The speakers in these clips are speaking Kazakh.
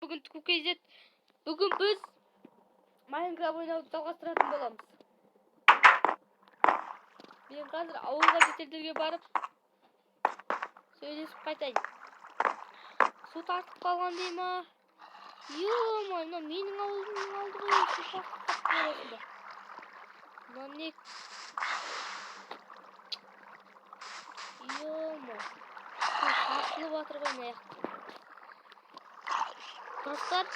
Бүгін Түку.kz. Бүгін біз Майнкрафт ойнауды жалғастыратын боламыз. Мен қазір ауылға шетелдерге барып сөйлесіп қайтайын. Су тартып қалған дей ма? Ё-моё, мынау менің ауылымның алды ғой, су тартып қалыпты арасында. Мынау не? Ё-моё, су тартылып жатыр ғой мына жақта. Достар,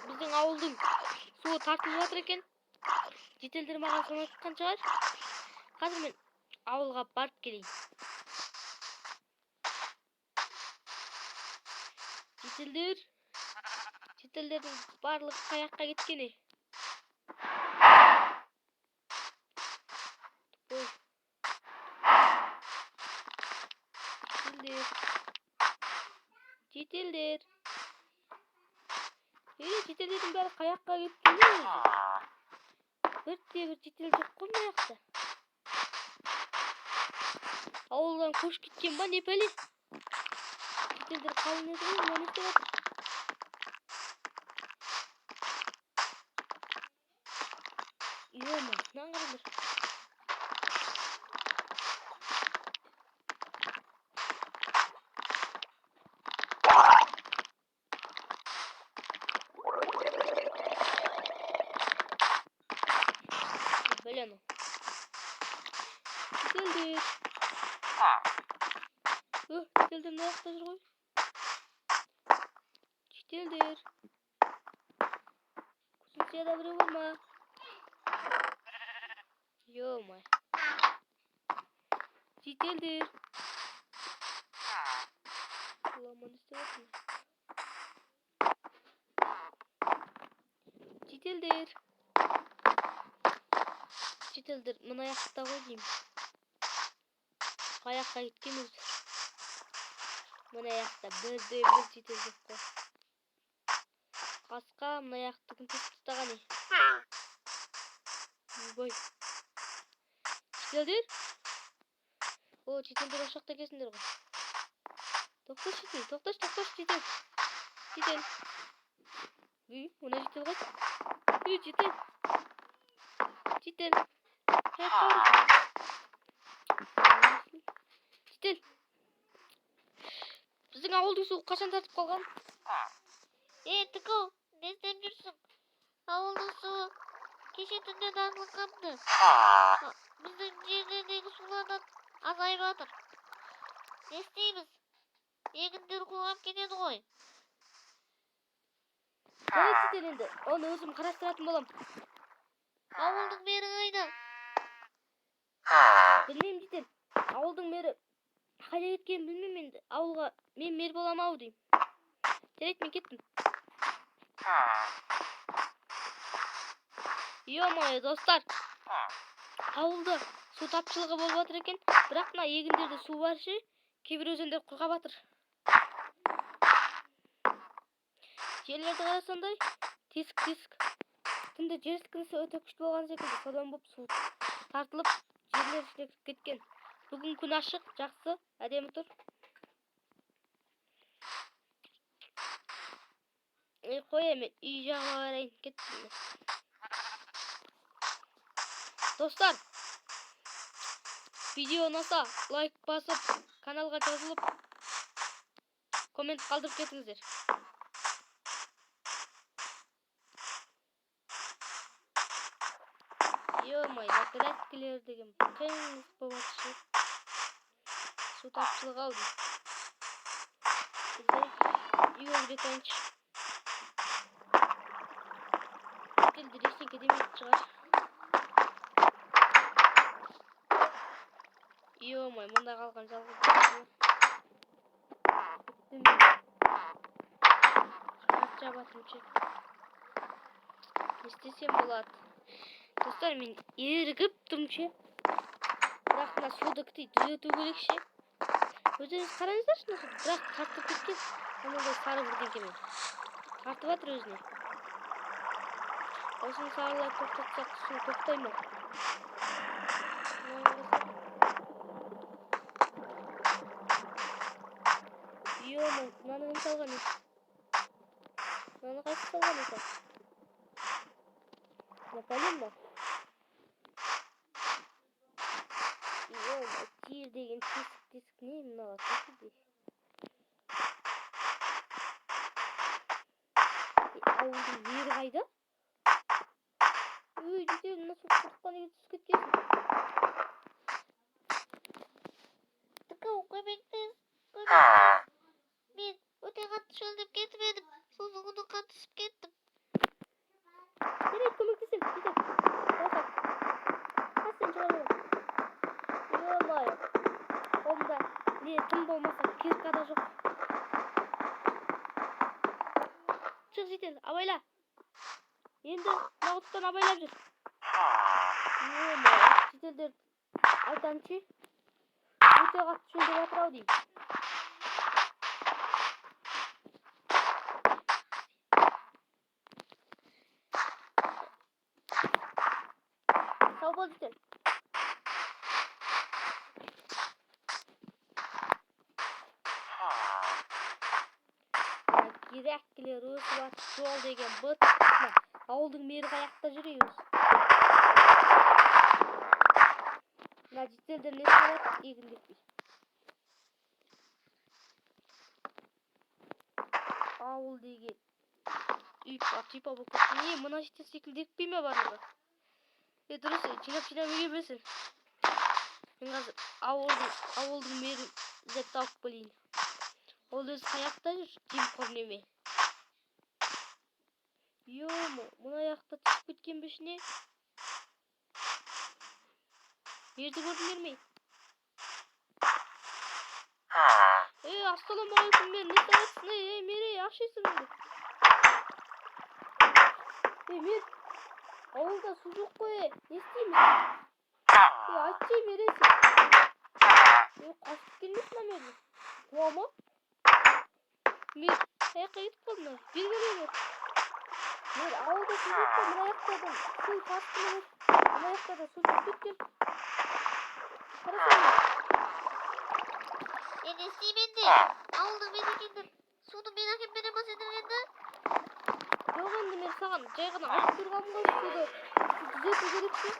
біздің ауылдың суы тартылып жатыр екен. Шетелдер маған соны айтқан шығар. Қазір мен ауылға барып келейін. Шетелдер, шетелдердің барлығы қай жаққа кеткен е? Ой. Шетелдер. Шетелдер. Шетелдердің бәрі қай жаққа кеткен өзі? Бірде бір шетел жоқ қой мына жақта. Ауылдан көшіп кеткен ба, не пәле? Шетелдер қалың еді ғой, мына не істеп жатыр? Ё-моё, мынаны қараңдар. Бәле анау. Шетелдер. Шетелдер мына жақта жүр ғой. Шетелдер. Кузницияда біреу бар ма? Ё-моё. Шетелдер. Алла, не істеп жатыр? Шетелдер. Шетелдер мына жақта ғой деймін. Қай жаққа кеткен өзі? Мына жақта бірде бір шетел жоқ қой. Қасқа мына жақты кім тесіп тастаған е? Ойбай. Шетелдер? О, шетелдер осы жақта екенсіңдер ғой. Тоқташы, шетел, тоқташы, тоқташы, шетел. Шетел. Үй, мына шетел қайда? Үй, шетел. Шетел. Қай жаққа барасың? Шетел. Біздің ауылдың суы қашан тартып қалған? Түку, не істеп жүрсің? Ауылдың суы кеше түнде тартылып қалыпты. Біздің жерлердегі сулар да азайып жатыр. Не істейміз? Егіндер құрғап кетеді ғой. Жарайды, шетел енді. Оны өзім қарастыратын боламын. Ауылдың мэрі қайда? Білмеймін, шетел. Ауылдың мэрі қайда кеткенін білмеймін енді. Ауылға мен мэр боламын ау деймін. Жарайды, мен кеттім. Ё-моё, достар. Ауылда су тапшылығы болып жатыр екен. Бірақ мына егіндерде су бар ше, кейбір өзендер құрғап жатыр. Жерлерді қарасаңдай, тесік-тесік. Түнде жер сілкінісі өте күшті болған секілді. Содан болып су тартылып, жерлер ішіне кіріп кеткен. Бүгін күн ашық, жақсы, әдемі тұр. Қоя, мен үй жағыма барайын, кеттім мен. Достар, видео ұнаса лайк басып, каналға жазылып, коммент қалдырып кетіңіздер. Ё-моё, закрыткілер деген қиын болып жатыр ше. Су тапшылығы ау деймін. Бізде үйге кіре тұрайыншы. Шетелдер ештеңке демейтін шығар. Ё-моё, мында қалған жалғыз өзім. Біттім мен. Шаршап жатырмын ше. Не істесем болады? Достар, мен ерігіп тұрмын ше. Бірақ мына суды кітей түзету керек ше. Өздеріңіз қараңыздаршы мына суды. Бірақ тартып кеткен анандай сары бірдеңкемен. Тартып жатыр өзіне. Осыны сарылар тоқтатсақ су тоқтай ма? Ё-моё, мынаны кім салған еді? Мынаны қайсы салған екен? Мына пәлен ба? Ё, жер деген тесік тесік не мыналар? Қайсы? Ауылдың мері қайда? Өй, житель, мына су құдыққа неге түсіп кеткенсің? Тықау, көмектес, көмектес. Мен өте қатты шөлдеп кетіп едім. Сосын құдыққа түсіп кеттім. Жарайды, көмектесемін, житель. Тоқта. Қазір сені шығарып аламын. Ё-моё. Қолымда не тым болмаса кирка да жоқ. Шық, житель, абайла. Енді мына құдықтан абайлап жүр. Ё-моё, жительдер айтамын ше. Өте қатты шөлдеп жатыр ау деймін. Сау бол, житель. Мына грядкілер өсіп жатыр, жол деген быт. Мына ауылдың мері қаяқта жүр ей өзі? Мына жительдер не істеп жатыр егін екпей? Ауыл деген ұйпа тұйпа болып кетті. Не, мына житель секілді екпей ме барлығы? Е, дұрыс, жинап жинап еге берсін. Мен қазір ауылдың мерін іздеп тауып келейін. Ол өзі қаяқта жүр, жемқор неме? Ё-моё, мына жақта түсіп кеткен бе ішіне? Мерді көрдіңдер ме? Ей, ассалаумағалейкум, мер, не істеп жатырсың? Ей, ей, мер, ей, аш есігіңді. Ей, мер, ауылда су жоқ қой, ей, не істейміз? Ей, айтшы, мер, ей, сен. Ей, қашып келмейсің мына мерді? Қуа ма? Мер, қаяққа кетіп қалды мына? Бері кел, мер. Мер, ауылда су жоқ қой, мына жақтардан су тасқыны болып, мына жақтарда су түсіп кеткен. Қарасana, мер. Е, не істеймін енді? Ауылдың мен екенін суды мен әкеліп бере ма сендер енді? Жоқ, енді мен саған жай ғана айтып тұрғаным ғой, суды түзету керек ше.